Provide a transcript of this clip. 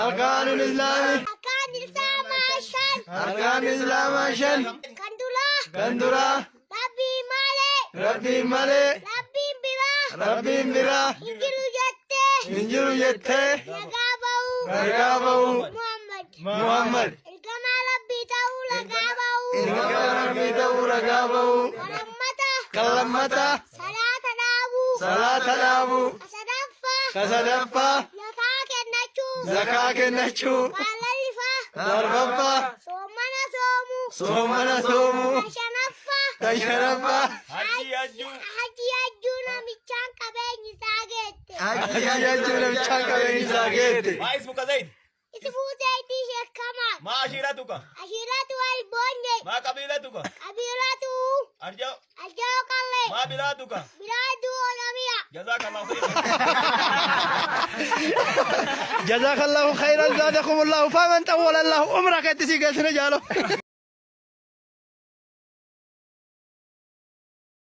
Arkaanul Islaami. Arkaan Islaamaa 5. Arkaan Islaamaa 5. Kan duraa. Kan duraa. Rabbii malee. Rabbiin malee. Rabbiin biraa. Rabbiin biraa. Hin jiru jettee. Hin jiru jettee. Ragaa ba'uu. Ragaa ba'uu. Muhammad. Muhammad. Ergamaa Rabbii ta'uu ragaa ba'uu. Ergamaa Rabbii ta'uu ragaa ba'uu. Kan lammata. Kan lammataa. Salaata dhaabuu. Salaata dhaabuu. Ka sadaffaa. Ka sadaffaa. Zakaa kennachuu. Zakaa kennachuu. Kan lalifaa. Arfaffaa. Soomana soomuu. Soomana soomuu. Kan shanaffaa. Kan shanaffaa. Hajji hajjuu. Hajji hajjuu namichaan qabeenyi isaa geette. Hajji hajjuu namichaan qabeenyi isaa geette. ما اسمك زيد؟ Ismuu Zaydii sheekamaa. ما عشيرتك؟ Ashiiratu Alboonye. ما قبيلتك؟ Qabiilatu أرجو Aljoo Qallee. ما بلادك؟ Bilaadu Oromiyaa. جزاك الله خيرا. جزاك الله خيرا زادكم الله فمن طول الله عمرك itti si geessine jaalo.